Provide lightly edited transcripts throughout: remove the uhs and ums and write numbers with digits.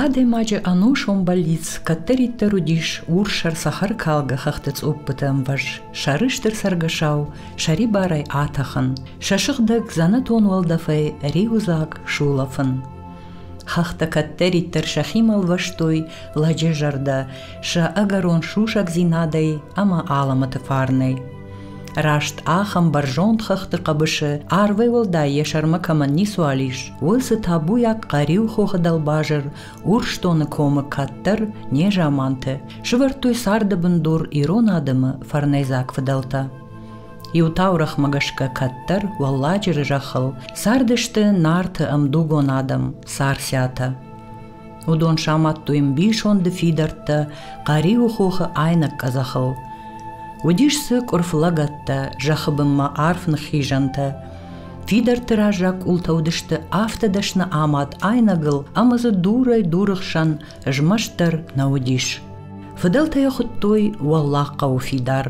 Адӕймаджы ӕнусон бӕллиц кӕддӕриддӕр уыдис урссӕр цӕхӕркалгӕ хӕхты цъуппыты ӕмвӕз, сӕрыстыр цӕргӕсау сӕрибарӕй атӕхын, сӕ сыгъдӕг дзӕнӕтон уӕлдӕфӕй риуыдзаг сулӕфын. Хӕхтӕ кӕддӕриддӕр сӕхимӕ лвӕстой лӕджы зӕрдӕ сӕ ӕгӕрон сусӕгдзинадӕй ӕмӕ алӕмӕты фарнӕй. Раст ахӕм бӕрзонд хӕхты хъӕбысы арвӕй уӕлдай йӕ сӕрмӕ кӕмӕн ницуал ис, уыцы табуйаг Хъӕриу хохы дӕлбазыр Урсдоны комы кӕддӕр незаманты сывӕрдтой царды бындур ирон адӕмы фӕрнӕйдзаг фыдӕлтӕ. Иу таурӕгъмӕ гӕсгӕ кӕддӕр Уӕлладжыры зӕххыл цардысты Нарты ӕмдугон адӕм Царциатӕ. Уыдон самадтой ӕмбисонды фидӕрттӕ Хъӕриуы хохы айнӕг къӕдзӕхыл. Уыдис дзы къуырф лӕгӕттӕ, зӕххы бынмӕ арф ныххизӕнтӕ. Фидӕртты раззаг къултӕ уыдысты афтӕ дӕсны амад айнӕгыл ӕмӕ дзы дурӕй дуры хсӕн змӕст дӕр нӕ уыдис. Фыдӕлтӕ йӕ хуыдтой Уӕллагхъӕуы фидар.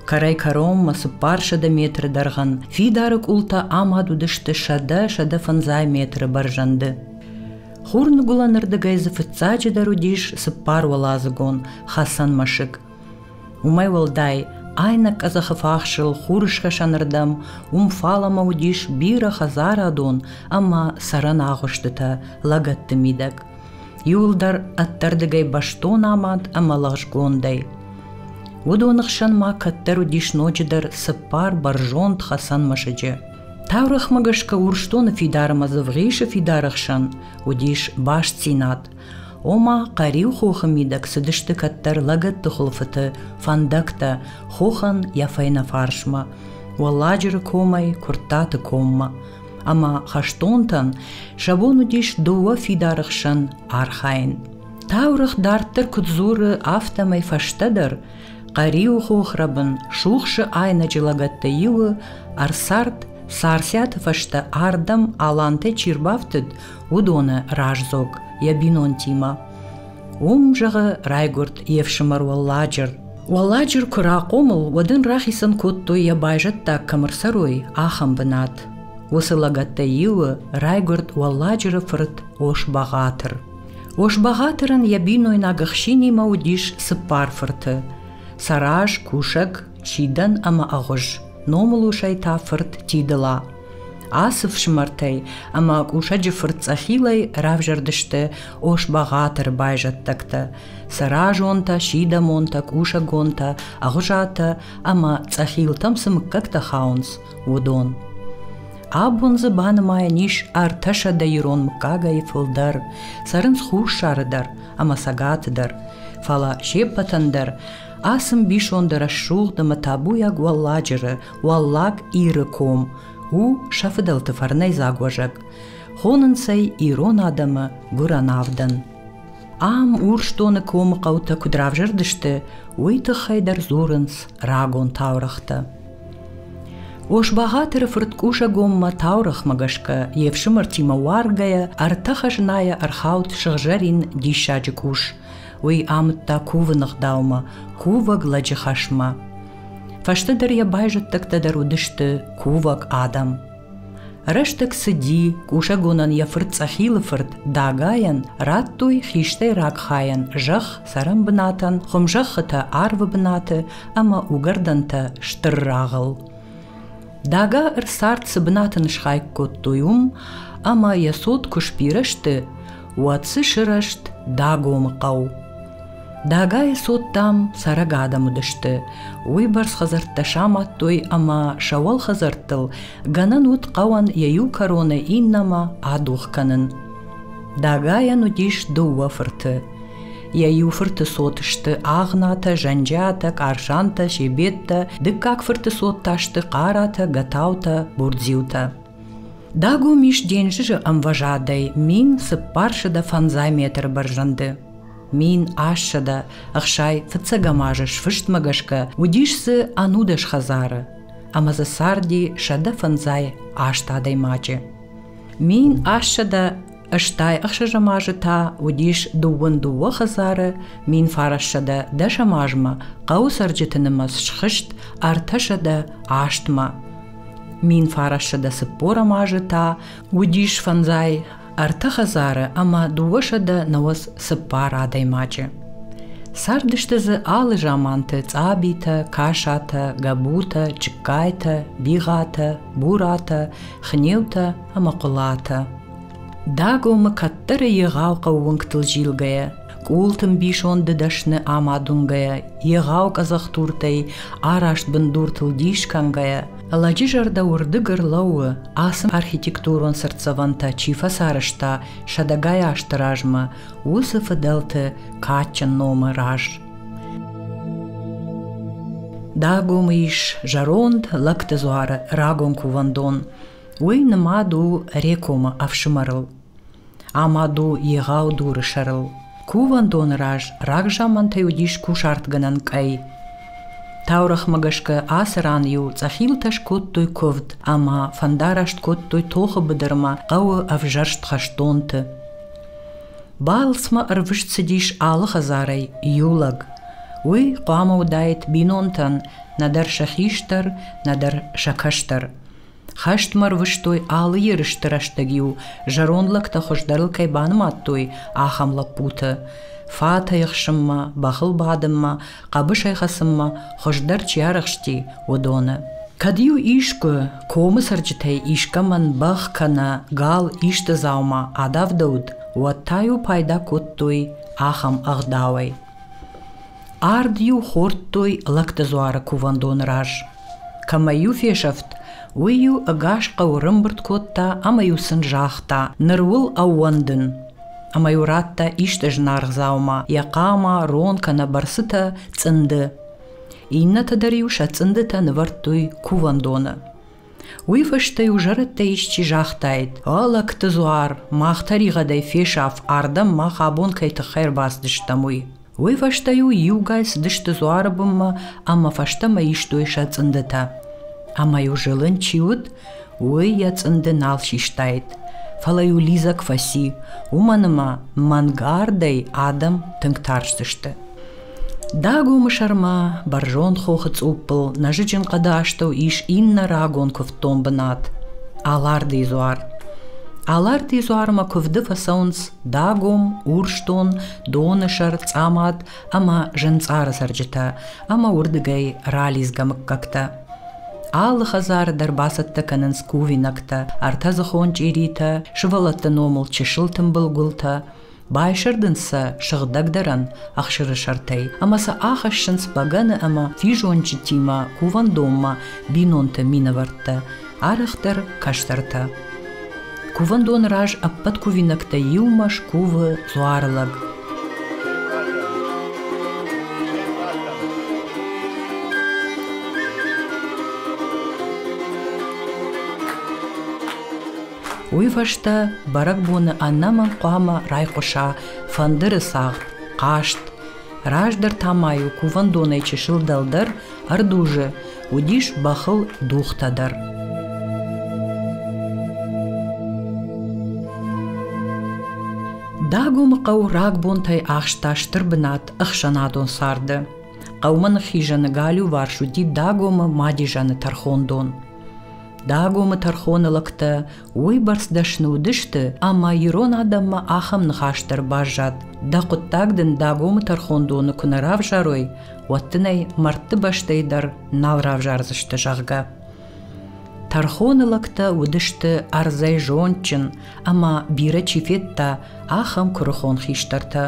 Кӕрӕй-кӕронмӕ 400 метры дӕргъӕн фидары къултӕ амад уыдысты 100-150 метры бӕрзӕнды. Хурныгуылӕнырдыгӕй дзы фыццаджыдӕр уыдис цыппаруӕладзыгон хӕцӕн мӕсыг. Уымӕй уӕлдай, айнӕг къӕдзӕхы фахсыл хурыскӕсӕнырдӕм уым фалӕмӕ уыдис бирӕ хӕдзарадон ӕмӕ цӕрӕн агъуыстытӕ лӕгӕтты мидӕг. Иуылдӕр ӕддӕрдыгӕй бӕстон амад ӕмӕ лӕгъзгондӕй. Уыдоны хсӕн ма кӕддӕр уыдис ноджыдӕр цыппар бӕрзонд хӕцӕн мӕсыджы. Таурӕгъмӕ гӕсгӕ Урсдоны фидар ӕмӕ Дзывгъисы фидары хсӕн уыдис бастдзинад, ома Хъӕриу хохы мидӕг цыдысты кӕддӕр лӕгӕтты хуылфыты фӕндӕгтӕ хохӕн йӕ фӕйнӕ фарсмӕ, Уӕлладжыры комӕй Куырттаты коммӕ, ӕмӕ хӕстонтӕн сӕ бон уыдис дыууӕ фидары хсӕн архайын. Таурӕгъ дарддӕр куыд дзуры, афтӕмӕй фӕстӕдӕр Хъӕриуы хохрӕбын Сухсы айнӕджы лӕгӕттӕй иуы ӕрцард Царциаты фӕстӕ ардӕм алантӕй чи рбафтыд, уыдоны раздзог йӕ бинонтимӕ. Уым, зӕгъы, райгуырд йе фсымӕр Уӕлладжыр. Уӕлладжыр куы рахъомыл, уӕд ын рахицӕн кодтой йӕ байзӕддаг кӕм ӕрцӕрой, ахӕм бынат. Уыцы лӕгӕттӕй иуы райгуырд Уӕлладжыры фырт Ос-Бӕгъатыр. Ос-Бӕгъатырӕн йӕ бинойнаг ӕхсинимӕ уыдис цыппар фырты: Цӕраз, Кусӕг, Сидӕн ӕмӕ Ӕгъуыз, номылусӕй та фырт Тидыла. Ацы фсымӕртӕй ӕмӕ Кусӕджы фырт Цъӕхилӕй равзӕрдысты Ос-Бӕгъатыры байзӕддӕгтӕ: Цӕразонтӕ, Сидӕмонтӕ, Кусӕгонтӕ, Ӕгъуызатӕ ӕмӕ Цъӕхилтӕм цы мыггӕгтӕ хауынц, уыдон. Абон дзы банымайӕн ис 300 ирон мыггагӕй фылдӕр, цӕрынц Хуссары дӕр ӕмӕ Цӕгаты дӕр, фӕлӕ се ппӕтӕн дӕр ацы ӕмбисонды рӕсугъд ӕмӕ табуйаг Уӕлладжыры Уӕллаг Иры ком у сӕ фыдӕлты фӕрнӕйдзаг уӕзӕг, хонынц ӕй ирон адӕмы гуырӕн авдӕн. Ам Урсдоны комы хъӕутӕ куыд равзӕрдысты, уый тыххӕй дӕр дзурынц рагон таурӕгътӕ. Ос-Бӕгъатыры фырт Къусӕгоммӕ таурӕгъмӕ гӕсгӕ йе фсымӕртимӕ уаргӕйӕ ӕртӕ хӕзнайӕ ӕрхауд сыгъзӕрин диссаджы къус. Уый амыдта кувыны гъдаумӕ, кувӕг лӕджы хӕсмӕ. Фӕстӕдӕр йӕ байзӕддӕгтӕ дӕр уыдысты кувӕг адӕм. Рӕстӕг цыди, Къусӕгонӕн йӕ фырт Цъӕхилы фырт Дагайӕн радтой хистӕйраг хайӕн зӕхх цӕрӕнбынатӕн, хуымзӕххытӕ арвы бынаты ӕмӕ уыгӕрдӕнтӕ стыр рагъыл. Дага ӕрцард цы бынаты нысхайк кодтой, уым, ӕмӕ йӕ цот куы сбирӕ сты, уӕд дзы сырӕзт Дагомы хъӕу. Дагайы цот, дам, цӕрӕг адӕм уыдысты, уыйбӕрц хӕдзӕрттӕ самадтой ӕмӕ сӕ уӕлхӕдзӕрттыл гӕнӕн уыд хъӕуӕн йӕ иу кӕронӕй иннӕмӕ адугъ кӕнын. Дагайӕн уыдис дыууӕ фырты. Йӕ иу фырты цот сты Агънатӕ, Зӕнджиатӕ, Къарсантӕ, Себеттӕ, дыккаг фырты цот та сты Хъаратӕ, Гатаутӕ, Бурдзиутӕ. Дагом ис денджызы ӕмвӕзадӕй 1450 метры бӕрзӕнды. 1865 азы сфыстмӕ гӕсгӕ уыдис дзы ӕнудӕс хӕдзары ӕмӕ дзы царди 158 адӕймаджы. 1886 азы та уыдис дыууын дыууӕ хӕдзары, 1910 азмӕ хъӕуы цӕрджыты нымӕц схызт 308-мӕ. 1940 азы та уыдис фӕндзай. Ӕртӕ хӕдзары ӕмӕ 294 адӕймаджы. Цардысты дзы алы заманты Цъабитӕ, Касатӕ, Гӕбутӕ, Джыккайтӕ, Бигъатӕ, Буратӕ, Хнеутӕ ӕмӕ Хъуылатӕ. Дагомы кӕддӕры егъау хъӕууынгтыл зилгӕйӕ, къулты мбисонды дӕсны амад уынгӕйӕ, егъау къӕдзӕхдуртӕй арӕзт бындуртыл дис кӕнгӕйӕ, лӕджы зӕрдӕ уырдыг ӕрлӕууы, ацы архитектурон цыртдзӕвӕнтӕ чи фӕцарӕзта сӕдӕгай азты размӕ, уыцы фыдӕлты кадджын номы раз. Дагомы ис зӕронд лӕгты дзуары рагон кувӕндон. Уый нымад у Рекомы ӕфсымӕрыл. Амад у егъау дуры сӕрыл. Кувӕндоны раз рагзамантӕй уыдис кусартгӕнӕн къӕй. Таурӕгъмӕ гӕсгӕ ацы ран-иу цъӕхилтӕ скодтой куывд ӕмӕ фӕндараст кодтой тохы быдырмӕ хъӕуы ӕвзӕрст хӕстонты. Балцмӕ ӕрвыст цыдис алы хӕдзарӕй иу лӕг. Уый хъуамӕ уыдаид бинонтӕн нӕдӕр сӕ хистӕр, нӕдӕр сӕ кӕстӕр. Хӕстмӕ рвыстой алы ерысты рӕстӕг-иу зӕронд лӕгтӕ хуыздӕрыл кӕй банымадтой, ахӕм лӕппуты. Фатӕй ӕхсынмӕ, бӕхыл бадынмӕ, хъӕбысӕй хӕцынмӕ хуыздӕр чи арӕхсти, уыдоны. Кӕд-иу искуы комы цӕрджытӕй искӕмӕн бӕх кӕнӕ гал исты дзаума адавдӕуыд, уӕд та-иу пайда кодтой ахӕм ӕгъдауӕй. Ард-иу хордтой лӕгты дзуары кувӕндоны раз. Кӕмӕй-иу фесӕфт, уый-иу ӕгас хъӕуы рымбырд кодта ӕмӕ-иу сын загъта: «Ныр уыл ӕууӕндын!» Ӕмӕ-иу радта исты зынаргъ дзаума, йӕ хъама, рон кӕнӕ бӕрцытӕ, цъынды. Иннӕтӕ дӕр-иу сӕ цъындытӕ нывӕрдтой кувӕндоны. Уый фӕстӕ-иу зӕрӕдтӕй исчи загътаид: «О лӕгты дзуар, мах тӕригъӕдӕй фесаф, ардӕм мах абон кӕй тыххӕй ӕрбацыдыстӕм, уый». Уый фӕстӕ-иу иугай цыдысты дзуары бынмӕ ӕмӕ фӕстӕмӕ истой сӕ цъындытӕ. Ӕмӕ-иу зылын чи уыд, уый йӕ цъынды нал систаид, фӕлӕ-иу лидзӕг фӕци, уымӕн ӕмӕ мӕнгардӕй адӕм тынг тарстысты. Дагомы сӕрмӕ, бӕрзонд хохы цъуппыл, нӕзыджын хъӕды астӕу ис иннӕ рагон куывддон бынат – Алардыйы дзуар. Алардыйы дзуармӕ куывды фӕцӕуынц Дагом, Урсдон, Донысӕр, Цъамад ӕмӕ Зынцъары цӕрджытӕ ӕмӕ уырдыгӕй ралидзгӕ мыггӕгтӕ. Алы хӕдзары дӕр бацӕттӕ кӕнынц кувинӕгтӕ, ӕртӕдзыхон чъиритӕ, сывӕллӕтты номыл чысыл тымбыл гуылтӕ, байсӕрдынц сӕ сыгъдӕгдӕрӕн ӕхсыры сӕртӕй ӕмӕ сӕ ахӕссынц бӕгӕны ӕмӕ физонджытимӕ кувӕндонмӕ бинонты минӕвӕрттӕ, арӕхдӕр кӕстӕртӕ. Кувӕндоны раз ӕппӕт кувинӕгтӕ иумӕ скувы дзуарлӕг. Уый фӕстӕ бӕрӕгбоны ӕнӕмӕнг хъуамӕ райхъуыса фӕндыры цагъд, хъазт. Раздӕр та ма-иу кувӕндонӕй чысыл дӕлдӕр ӕрдузы уыдис бӕхыл дугътӕ дӕр. Дагомы хъӕу рагбонтӕй ахста стыр бынат ӕхсӕнадон царды. Хъӕумӕ ныххизӕны галиуварс уыди Дагомы Мадизӕны тӕрхондон. Дагомы тӕрхоны лӕгтӕ уыйбӕрц дӕсны уыдысты, ӕмӕ ирон адӕммӕ ахӕм ныхас дӕр баззад: дӕ хъуыддаг дын Дагомы тӕрхондоны куы нӕ равзарой, уӕд дын ӕй мӕрдты бӕстӕй дӕр нал равзардзысты, зӕгъгӕ. Тӕрхоны лӕгтӕ уыдысты ӕрдзӕй зондджын ӕмӕ бирӕ чи федта, ахӕм куырыхон хистӕртӕ.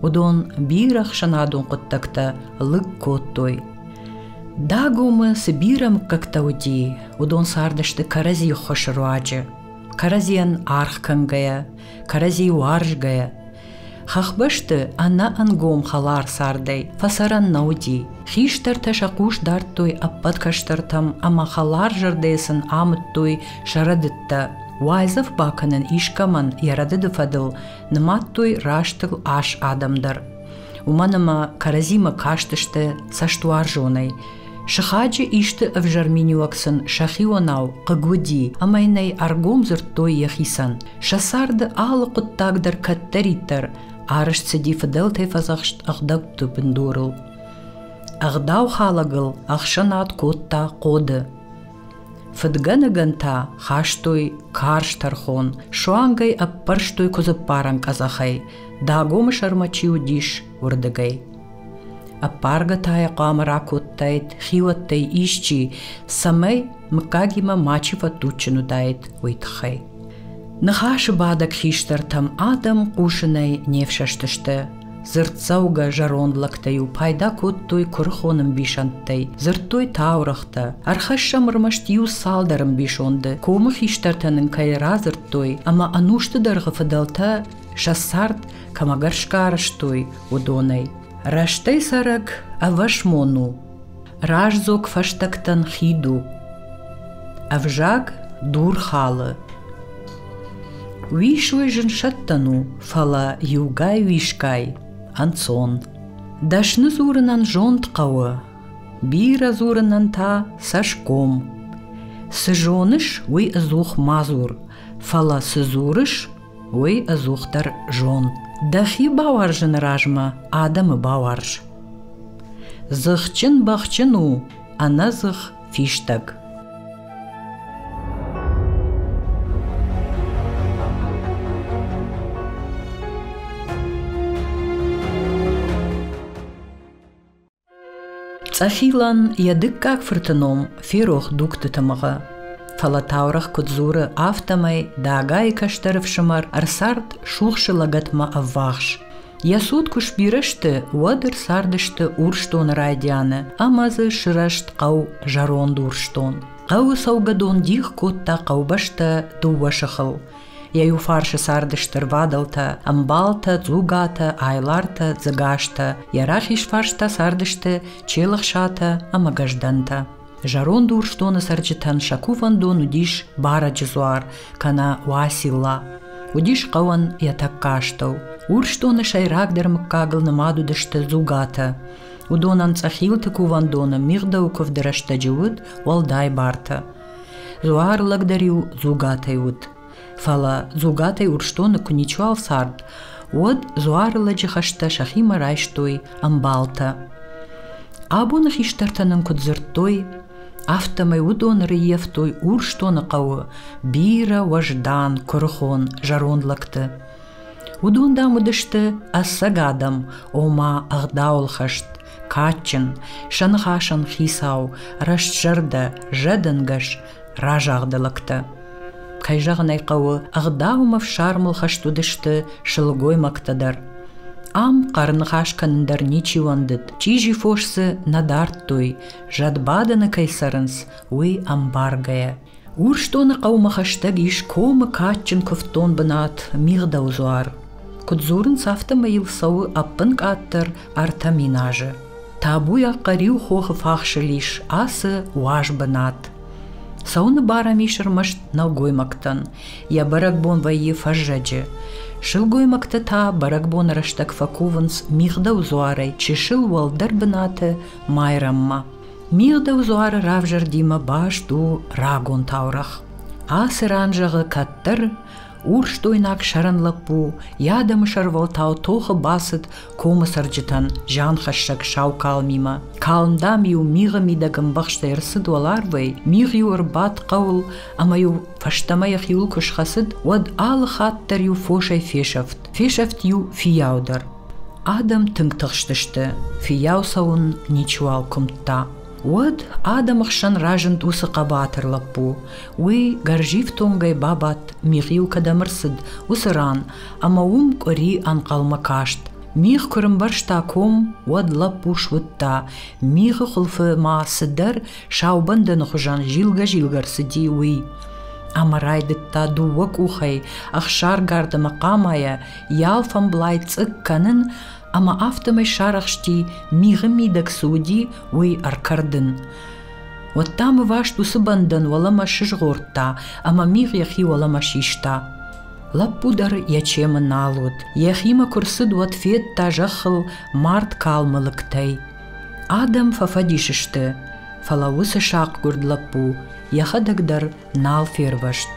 Уыдон бирӕ ӕхсӕнадон хъуыддӕгтӕ лыг кодтой. Дагомы цы бирӕ мыггӕгтӕ уыди, уыдон цардысты кӕрӕдзийы ххуысы руаджы, кӕрӕдзийӕн аргъ кӕнгӕйӕ, кӕрӕдзийы уарзгӕйӕ. Хӕхбӕсты ӕнӕ ӕнгом хӕлар цардӕй фӕцӕрӕн нӕ уыди. Хистӕртӕ сӕ хъус дардтой ӕппӕт кӕстӕртӕм ӕмӕ хӕлар зӕрдӕйы сын амыдтой сӕ рӕдыдтӕ. Уайдзӕф бакӕнын искӕмӕн йӕ рӕдыды фӕдыл нымадтой рӕстыл ас адӕм дӕр. Уымӕн ӕмӕ кӕрӕдзимӕ кастысты цӕстуарзонӕй. Сыхаджы исты ӕвзӕр миниуӕг сын сӕхионау хъыг уыди ӕмӕ йын ӕй ӕргом дзырдтой йӕхицӕн. Сӕ царды алы хъуыддаг дӕр кӕддӕриддӕр арӕзт цыди фыдӕлтӕй фӕдзӕхст ӕгъдӕутты бындурыл. Ӕгъдаухалӕгыл ӕхсӕнад кодта хъоды. Фыдгӕнӕгӕн та хастой карз тӕрхон, суанг ӕй ӕппӕрстой куыдзыппарӕн къӕдзӕхӕй, Дагомы сӕрмӕ чи уыдис, уырдыгӕй. Ӕппаргӕ та йӕ хъуамӕ ракодтаид хиуӕттӕй исчи, цӕмӕй мыггагимӕ мачи фӕтуджджын уыдаид, уый тыххӕй. Ныхасы бадӕг хистӕртӕм адӕм хъусынӕй не фсӕстысты. Дзырддзӕугӕ зӕронд лӕгтӕ-иу пайда кодтой куырыхон ӕмбисӕндтӕй, дзырдтой таурӕгътӕ. Ӕрхӕссӕм ӕрмӕст иу цалдӕр ӕмбисонды, комы хистӕртӕ нын кӕй радзырдтой ӕмӕ ӕнусты дӕргъы фыдӕлтӕ сӕ цард кӕмӕ гӕсгӕ арӕзтой, уыдонӕй. Рӕстӕй цӕрӕг ӕвӕсмон у, раздзог фӕстӕгтӕн хид у. Ӕвзаг дур халы. Уисой зын сӕттӕн у, фӕлӕ иугай уисгай ӕнцон. Дӕсны дзурынӕн зонд хъӕуы, бирӕ дзурынӕн та цӕсгом. Цы зоныс, уый ӕдзух ма дзур, фӕлӕ цы дзурыс, уый ӕдзухдӕр зон. Дӕхи бауарзыны размӕ адӕмы бауарз. Дзыхджын бӕхджын у, ӕнӕдзых фистӕг. Цъӕхилӕн йӕ дыккаг фырты ном ферох дугты тымыгъы. Фӕлӕ таурӕгъ куыд дзуры, афтӕмӕй Дагайы кӕстӕр ӕфсымӕр ӕрцард Сухсы лӕгӕтмӕ ӕввахс. Йӕ цот куы сбирӕ сты, уӕд ӕрцардысты Урсдоны райдианы ӕмӕ дзы сырӕзт хъӕу Зӕронд Урсдон. Хъӕуы цӕугӕдон дих кодта хъӕубӕстӕ дыууӕ сыхыл. Йӕ иу фарсы цардысты рвадӕлтӕ, ӕмбалтӕ, Дзугатӕ, Айлартӕ, Дзыгастӕ, йӕ рахиз фарс та цардысты Челӕхсатӕ ӕмӕ Гӕздӕнтӕ. Зӕронд Урсдоны цӕрджытӕн сӕ кувӕндон уыдис Барӕджы дзуар кӕнӕ Уацилла. Уыдис хъӕуӕн йӕ тӕккӕ астӕу. Урсдоны сӕйрагдӕр мыггагыл нымад уыдысты Дзугатӕ. Уыдонӕн Цъӕхилты кувӕндоны мигъдӕуы куывды рӕстӕджы уыд уӕлдай бартӕ. Дзуар лӕг дӕр-иу Дзугатӕй уыд. Фӕлӕ Дзугатӕй Урсдоны куы ничиуал цард, уӕд дзуары лӕджы хӕстӕ сӕхимӕ райстой ӕмбалтӕ. Абоны хистӕртӕ нын куыд дзырдтой, афтӕмӕй уыдон ӕрыййӕфтой Урсдоны хъӕуы бирӕ уӕздан, куырыхон зӕронд лӕгты. Уыдон, дам, уыдысты ӕцӕг адӕм, ома ӕгъдауыл хӕст, кадджын, сӕ ныхасӕн хицау, рӕстзӕрдӕ, зӕдӕнгӕс, разагъды лӕгтӕ. Кӕй зӕгъын ӕй хъӕуы, ӕгъдаумӕ фсармыл хӕст уыдысты сылгоймӕгтӕ дӕр. Ам хъӕрныхас кӕнын дӕр ничи уӕндыд, чъизи фос дзы нӕ дардтой, зӕдбадӕны кӕй цӕрынц, уый ӕмбаргӕйӕ. Урсдоны хъӕумӕ хӕстӕг ис комы кадджын куывддон бынат Мигъдӕудзуар. Куыд дзурынц, афтӕмӕй йыл цӕуы ӕппынкъаддӕр 3000 азы. Табуйаг Хъӕриу хохы фахсыл ис ацы уаз бынат. Цӕуыны бар ӕм ис ӕрмӕст нӕлгоймӕгтӕн. Йӕ бӕрӕгбон вӕййы фӕззӕджы. Сылгоймӕгтӕ та бӕрӕгбоны рӕстӕг фӕкувынц Мигъдӕудзуарӕй чысыл уӕлдӕр бынаты Майрӕммӕ. Мигъдӕудзуары равзӕрдимӕ баст у рагон таурӕгъ. Ацы ран, зӕгъы, кӕддӕр урсдойнаг сӕрӕн лӕппу йӕ адӕмы сӕрвӕлтау тохы бацыд комы цӕрджытӕн зианхӕссӕг сау калмимӕ. Калм, дам-иу мигъы мидӕг ӕмбӕхстӕй ӕрцыд уӕларвӕй, мигъ-иу ӕрбадт хъӕуыл ӕмӕ-иу фӕстӕмӕ йӕхиуыл куы схӕцыд, уӕд алы хатт дӕр-иу фосӕй фесӕфт. Фесӕфт-иу фиййау дӕр. Адӕм тынг тыхстысты, фиййау цӕуын ничиуал куымдта. Уӕд адӕмы хсӕн разынд уыцы хъӕбатыр лӕппу. Уый гӕрзифтонгӕй бабадт, мигъ-иу кӕдӕм ӕрцыд, уыцы ран, ӕмӕ уым къуыри ӕнхъӕлмӕ каст. Мигъ куы рымбӕрзта ком, уӕд лӕппу суыдта, мигъы хуылфы ма цыдӕр сау бӕндӕны хуызӕн зилгӕ-зилгӕ рцыди, уый. Ӕмӕ райдыдта дыууӕ къухӕй ӕхсаргард ӕмӕ хъамайӕ йӕ алфӕмблай цъыкк кӕнын ӕмӕ афтӕмӕй сарӕхсти, мигъы мидӕг цы уыди, уый ӕркӕрдын. Уӕд та ӕваст уыцы бӕндӕн уӕлӕмӕ сызгъордта ӕмӕ мигъ йӕхи уӕлӕмӕ систа. Лӕппу дӕр йӕ чемы нал уыд. Йӕхимӕ куы рцыд, уӕд федта зӕххыл мард калмы лыгтӕй. Адӕм фӕфӕдис сты, фӕлӕ уыцы сахъгуырд лӕппу йӕхӕдӕг дӕр нал фервӕзт.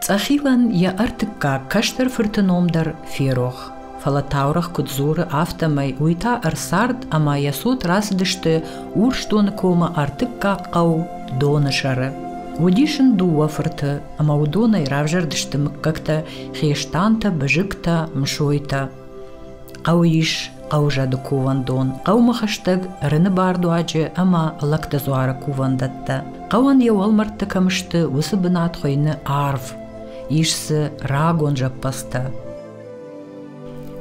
Цъӕхилӕн йӕ ӕртыккаг кӕстӕр фырты ном дӕр ферох. Фӕлӕ таурӕгъ куыд дзуры, афтӕмӕй уый та ӕрцард ӕмӕ йӕ цот рацыдысты Урсдоны комы ӕртыккаг хъӕу Донысӕры. Уыдис ын дыууӕ фырты, ӕмӕ уыдонӕй равзӕрдысты мыггӕгтӕ Хестантӕ, Бызыгтӕ, Мсойтӕ. Хъӕуы ис хъӕузӕды кувӕндон, хъӕумӕ хӕстӕг Рыны бардуаджы ӕмӕ Лӕгты дзуары кувӕндӕттӕ. Хъӕуӕн йӕ уӕлмӕрдтӕ кӕм сты, уыцы бынат хуыйны Арв. Ис дзы рагон зӕппӕдзтӕ.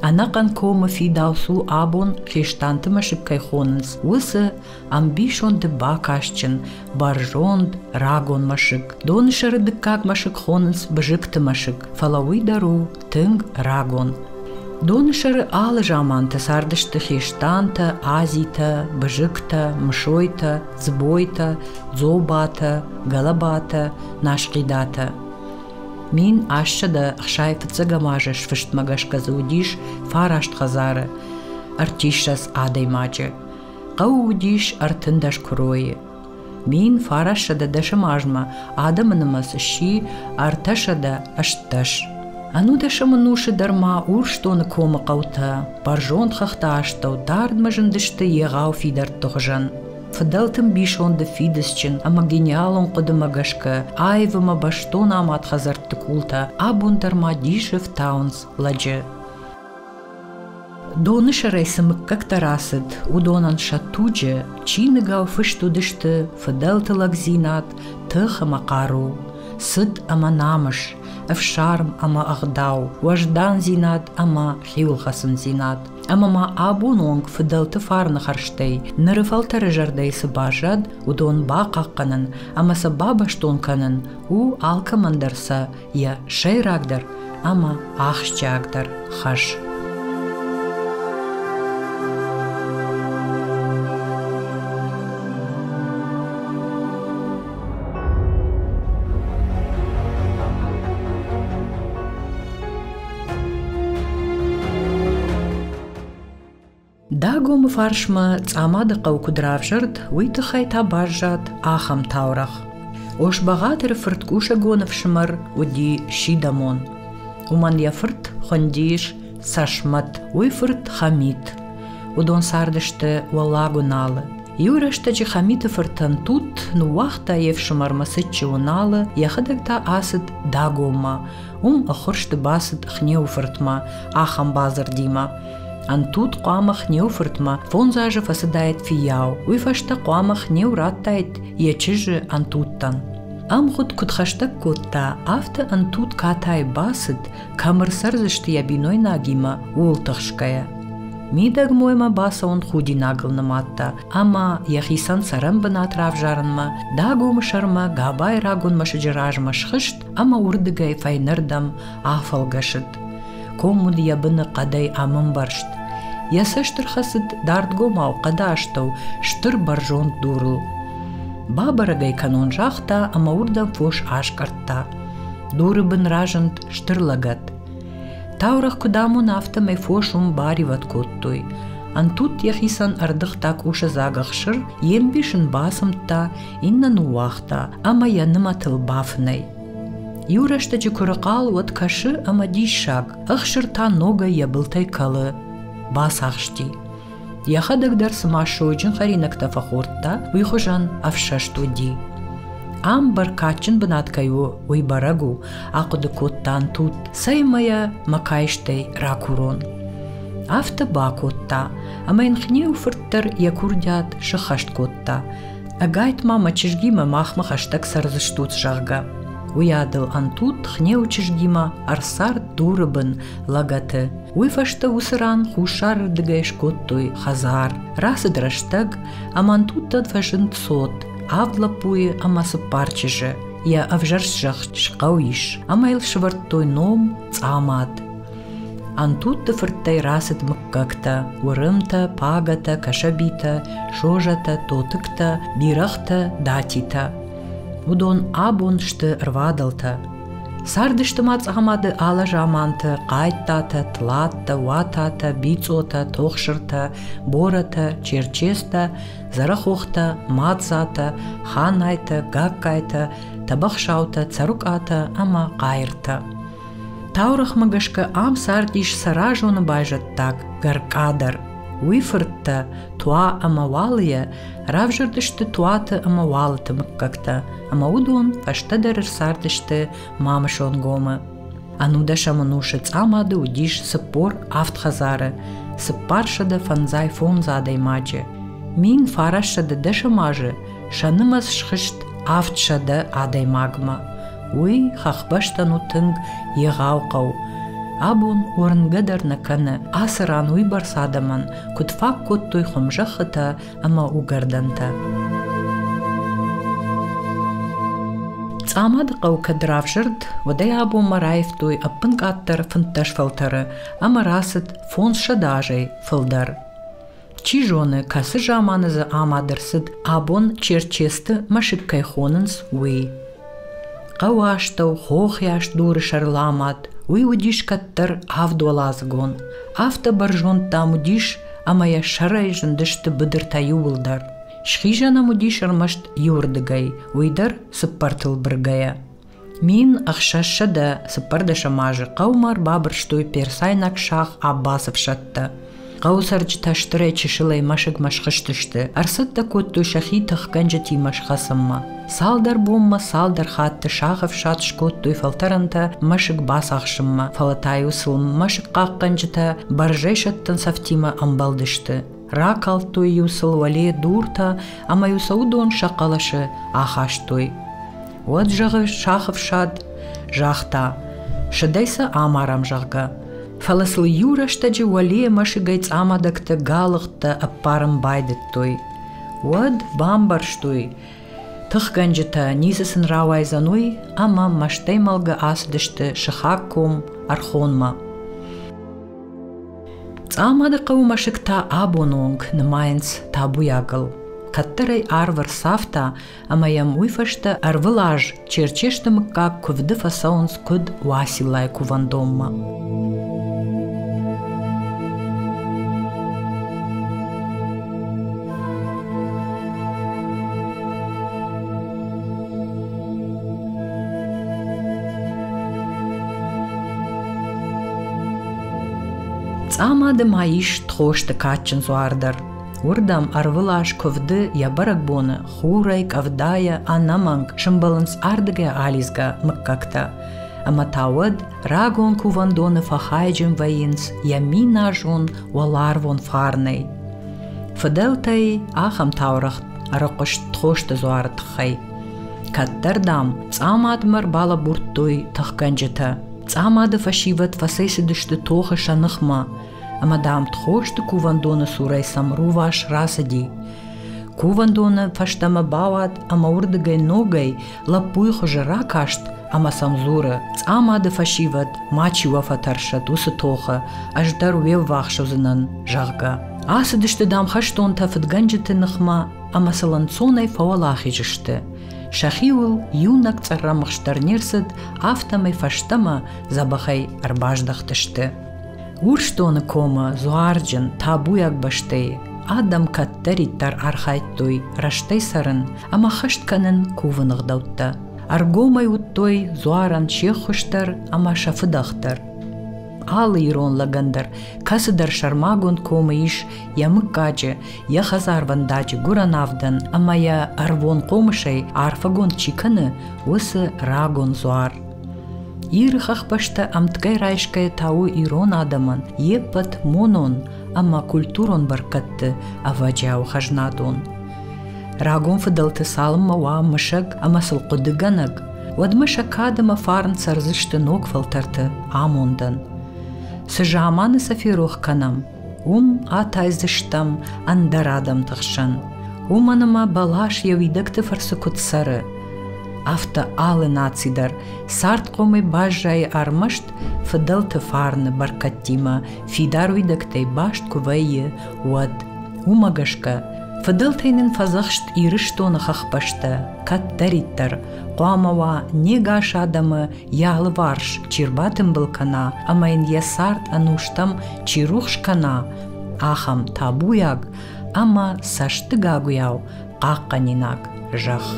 Ӕнӕхъӕн комы фидауц у абон Хестанты мӕсыг кӕй хонынц, уыцы ӕмбисонды бакастджын, бӕрзонд рагон мӕсыг. Донысӕры дыккаг мӕсыг хонынц Бызыкты мӕсыг, фӕлӕ уый дӕр у тынг рагон. Донысӕры алы заманты цардысты хестантӕ, азитӕ, бызыктӕ, мсойтӕ, дзбойтӕ, дзобатӕ, гӕлӕбатӕ, насхъидатӕ. 1865 азы сфыстмӕ гӕсгӕ дзы уыдис фараст хӕдзары, ӕртиссӕдз адӕймаджы. Хъӕуы уыдис 13 куыройы. 1910 азмӕ адӕмы нымӕц сси 318. Ӕнудӕсӕм ӕнусы дӕр ма Урсдоны комы хъӕутӕ бӕрзонд хӕхты астӕу дардмӕ зындысты егъау фидӕртты хуызӕн. Фыдӕлты мбисонды фидыцджын ӕмӕ гениалон хъуыдымӕ гӕсгӕ аив ӕмӕ бӕстон амад хӕдзӕртты къултӕ абон дӕр ма дисы фтауынц лӕджы. Доны сӕрӕй цы мыггӕгтӕ рацыд, уыдонӕн сӕ туджы чиныгау фыст уыдысты фыдӕлты лӕгдзинад, тых ӕмӕ хъару, цыт ӕмӕ намыс, ӕфсарм ӕмӕ ӕгъдау, уӕздандзинад ӕмӕ хиуылхӕцындзинад. Ӕмӕ ма абон онг фыдӕлты фарны хӕрзтӕй ныры фӕлтӕры зӕрдӕйы цы баззад, уыдон бахъахъхъӕнын ӕмӕ сӕ бабӕстон кӕнын у алкӕмӕн дӕр сӕ йӕ сӕйрагдӕр ӕмӕ ахсджиагдӕр хӕс. Дагомы фарсмӕ Цъамады хъӕу куыд равзӕрд, уый тыххӕй та баззад ахӕм таурӕгъ. Ос-Бӕгъатыры фырт Къусӕгоны фсымӕр уыди Сидӕмон. Уымӕн йӕ фырт хуындис Цӕсмӕт, уый фырт Хӕмит. Уыдон цардысты Уӕллаг Уыналы. Иу рӕстӕджы Хӕмиты фыртӕн Тутт ныууагъта йе фсымӕр Мӕсыччы Уыналы, йӕхӕдӕг та ацыд Дагоммӕ. Уым ӕххуырсты бацыд Хнеуы фыртмӕ ахӕм бадзырдимӕ. Ӕнтуд хъуамӕ Хнеуы фыртмӕ фондз азы фӕцыдаид фыййау, уый фӕстӕ хъуамӕ Хнеу радтаид йӕ чызджы Ӕнтудтӕн. Ӕмгъуыд куыд хӕстӕг кодта, афтӕ Ӕнтуд катайы бацыд, кӕм ӕрцӕрдзысты йӕ бинойнагимӕ, ууыл тыхсгӕйӕ. Мидӕгмоймӕ бацӕуын худинагыл нымадта ӕмӕ йӕхицӕн цӕрӕнбынат равзарынмӕ Дагомы сӕрмӕ Габайы рагон мӕсыджы размӕ схызт ӕмӕ уырдыгӕй фӕйнӕрдӕм афӕлгӕсыд. Ком уыд йӕ быны хъӕдӕй ӕмӕмбӕрзт. Йӕ цӕст ӕрхӕцыд дардгомау хъӕды астӕу стыр бӕрзонд дурыл. Бабӕрӕг ӕй кӕнон загъта ӕмӕ уырдӕм фос аскъӕрдта. Дуры бын разынд стыр лӕгӕт. Таурӕгъ куыд амоны, афтӕмӕй фос уым баривӕд кодтой. Ӕнтутт йӕхицӕн ӕрдыгъта къусы дзаг ӕхсыр, йе мбис ын бацымдта, иннӕ ныууагъта ӕмӕ йӕ нымӕтыл бафынӕй. Иу рӕстӕджы куы рыхъал, уӕд кӕсы ӕмӕ диссаг, ӕхсыр та ногӕй йӕ былтӕй кӕлы, бацахсти. Йӕхӕдӕг дӕр цыма сойджын хӕринӕгтӕ фӕхордта, уый хуызӕн ӕфсӕст уыди. Ам бӕркадджын бынат кӕй у, уый бӕрӕг у, ахъуыды кодта Антут, цӕй мӕ йӕ мӕ каистӕй ракурон. Афтӕ бакодта, ӕмӕ йын Хнеуы фырт дӕр йӕ курдиат сыххӕст кодта. Ӕгайтма мӕ чызгимӕ махмӕ хӕстӕг цӕрдзыстут, зӕгъгӕ. Уыйадыл Антут Хнеуы чызгимӕ ӕрцард дуры бын лӕгӕты. Уый фӕстӕ уыцы ран хуссарырдыгӕй скодтой хӕдзар. Рацыд рӕстӕг, ӕмӕ Антуттӕн фӕзынд цот, авд лӕппуйы ӕмӕ цыппар чызджы. Йӕ ӕвзӕрст зӕхх схъӕу ис, ӕмӕ йыл сӕвӕрдтой ном Цъамад. Антутты фырттӕй рацыд мыггӕгтӕ: Уырымтӕ, Пагӕтӕ, Кӕсӕбитӕ, Созӕтӕ, Тотыктӕ, Бирӕгътӕ, Датитӕ. Уыдон абон сты ӕрвадӕлтӕ. Цардысты ма Цъамады алы заманты Хъайттатӕ, Тлаттӕ, Уататӕ, Бицъотӕ, Тохсыртӕ, Борӕтӕ, Черчестӕ, Дзӕрӕхохтӕ, Мадзатӕ, Ханайтӕ, Гагкайтӕ, Тӕбӕхсаутӕ, Цӕрукъатӕ ӕмӕ Хъайыртӕ. Таурӕгъмӕ гӕсгӕ ам цардис Цӕразоны байзӕддаг Гӕркъа дӕр. Уый фырттӕ Туа ӕмӕ Уалыйӕ равзӕрдысты Туаты ӕмӕ Уалыты мыггӕгтӕ, ӕмӕ уыдон фӕстӕдӕр ӕрцардысты Мамысонгомы. Ӕнудӕсӕм ӕнусы Цъамады уыдис 47 хӕдзары, 455 адӕймаджы. 1910 азы сӕ нымӕц схызт 700 адӕймагмӕ. Уый хӕхбӕстӕн у тынг егъау хъӕу. Абон уырнгӕ дӕр нӕ кӕны, ацы ран уыйбӕрц адӕмӕн куыд фаг кодтой хуымзӕххытӕ ӕмӕ уыгӕрдӕнтӕ. Цъамады хъӕу кӕд равзӕрд, уӕдӕй абонмӕ раивтой ӕппынкъаддӕр 15 фӕлтӕры ӕмӕ рацыд 500 азӕй фылдӕр. Чи зоны, кӕцы заманы дзы амад ӕрцыд, абон Черчесты мӕсыг кӕй хонынц, уый. Хъӕуы астӕу хохыйас дуры сӕрыл амад, уый уыдис кӕддӕр авдуӕладзыгон. Афтӕ бӕрзонд, дам, уыдис, ӕмӕ йӕ сӕрӕй зындысты быдыртӕ иууылдӕр. Схизӕн ӕм уыдис ӕрмӕст иуырдыгӕй, уый дӕр цыппӕртыл быргӕйӕ. 1614 азы хъӕумӕ ӕрбабырстой персайнаг сах Аббасы ӕфсӕдтӕ. Хъӕуы цӕрджытӕ стырӕй-чысылӕй мӕсыгмӕ схызтысты, ӕрцӕттӕ кодтой сӕхи тыхгӕнджытимӕ схӕцынмӕ. Цалдӕр бонмӕ цалдӕр хатты сах ӕфсад скодтой фӕлтӕрӕнтӕ мӕсыг бацахсынмӕ, фӕлӕ та-иу сыл мӕсыг хъахъхъӕнджытӕ бӕрзӕйсӕттӕн цӕфтимӕ ӕмбӕлдысты. Ракалдтой-иу сыл уӕле дуртӕ ӕмӕ-иу сӕ уыдон сӕ хъӕлӕсы ахастой. Уӕд, зӕгъы, сах ӕфсад загъта, сыдӕй сӕ амарӕм, зӕгъгӕ. Фӕлӕ сыл иу рӕстӕджы уӕлейӕ мӕсыгӕй цъамадӕгтӕ галыгъдтӕ ӕппарын байдыдтой. Уӕд бамбӕрстой, тыхгӕнджытӕ ницы сын рауайдзӕн уый, ӕмӕ мӕстӕймӕлгӕ ацыдысты сыхаг ком Ӕрхонмӕ. Цъамады хъӕуы мӕсыг та абоны онг нымайынц табуйагыл. Кӕддӕр ӕй арв ӕрцавта, ӕмӕ йӕм уый фӕстӕ ӕрвылаз Черчесты мыггаг куывды фӕцӕуынц куыд Уациллайы кувӕндонмӕ. Цъамады ма ис Тхосты кадджын дзуар дӕр. Уырдӕм ӕрвылаз куывды йӕ бӕрӕгбоны хурӕй, къӕвдайӕ ӕнӕмӕнг сӕмбӕлынц ардыгӕй алидзгӕ мыггӕгтӕ. Ӕмӕ та уӕд рагон кувӕндоны фӕхайджын вӕййынц йӕ миназон уӕларвон фарнӕй. Фыдӕлтӕй ахӕм таурӕгъ ӕрыхъуыст Тхосты дзуары тыххӕй. Кӕддӕр, дам, Цъамадмӕ ӕрбалӕбурдтой тыхгӕнджытӕ. Цъамады фӕсивӕд фӕцӕйцыдысты тохы сӕ ныхмӕ, ӕмӕ, дам, Тхосты кувӕндоны цурӕй сӕм рувас рацыди. Кувӕндоны фӕстӕмӕ бауад ӕмӕ уырдыгӕй ногӕй лӕппуйы хуызы ракаст ӕмӕ сӕм дзуры: «Цъамады фӕсивӕд, мачи уӕ фӕтӕрсӕд уыцы тохы, ӕз дӕр уе ввахс уыдзынӕн», зӕгъгӕ. Ацыдысты, дам, хӕстонтӕ фыдгӕнджыты ныхмӕ ӕмӕ сыл ӕнцонӕй фӕуӕлахиз сты. Сӕхиуыл иунӕг цъӕррӕмыхст дӕр не рцыд, афтӕмӕй фӕстӕмӕ дзӕбӕхӕй ӕрбаздӕхтысты. Урсдоны комы дзуарджын, табуйаг бӕстӕйы адӕм кӕддӕриддӕр архайдтой рӕстӕй цӕрын ӕмӕ хӕст кӕнын кувыны гъдӕуттӕ. Ӕргомӕй уыдтой дзуарӕн се ххуыс дӕр ӕмӕ сӕ фыдӕх дӕр. Алы ирон лӕгӕн дӕр кӕцыдӕр сӕрмагонд комы ис йӕ мыггаджы, йӕ хӕдзарвӕндаджы гуырӕн авдӕн ӕмӕ йӕ ӕрвон хъомысӕй арфӕгонд чи кӕны, уыцы рагон дзуар. Иры хӕхбӕстӕ ӕмткӕй райсгӕйӕ та у ирон адӕмӕн йе ппӕт монон ӕмӕ культурон бӕркӕдты ӕвӕджиауы хӕзнадон. Рагон фыдӕлты цалынмӕ уа мысӕг ӕмӕ сыл хъуыдыгӕнӕг, уӕдмӕ сӕ кад ӕмӕ фарн цӕрдзысты ног фӕлтӕрты амондӕн. Цы заманы сӕ ферох кӕнӕм, уым атайдзыстӕм ӕндӕр адӕмты хсӕн, уымӕн ӕмӕ бӕлас йӕ уидӕгты фӕрцы куыд цӕры, афтӕ алы наци дӕр цардхъомӕй баззайы ӕрмӕст фыдӕлты фарны бӕркӕдтимӕ фидар уидӕгтӕй баст куы вӕййы, уӕд. Уымӕ гӕсгӕ Фыдӕлтӕй нын фӕдзӕхст Ирыстоны хӕхбӕстӕ кӕддӕриддӕр хъуамӕ уа не гас адӕмы йӕ алыварс чи рбатымбыл кӕна ӕмӕ йын йӕ цард ӕнустӕм чи рухс кӕна, ахӕм табуйаг ӕмӕ цӕстыгагуыйау хъахъхъӕнинаг зӕхх.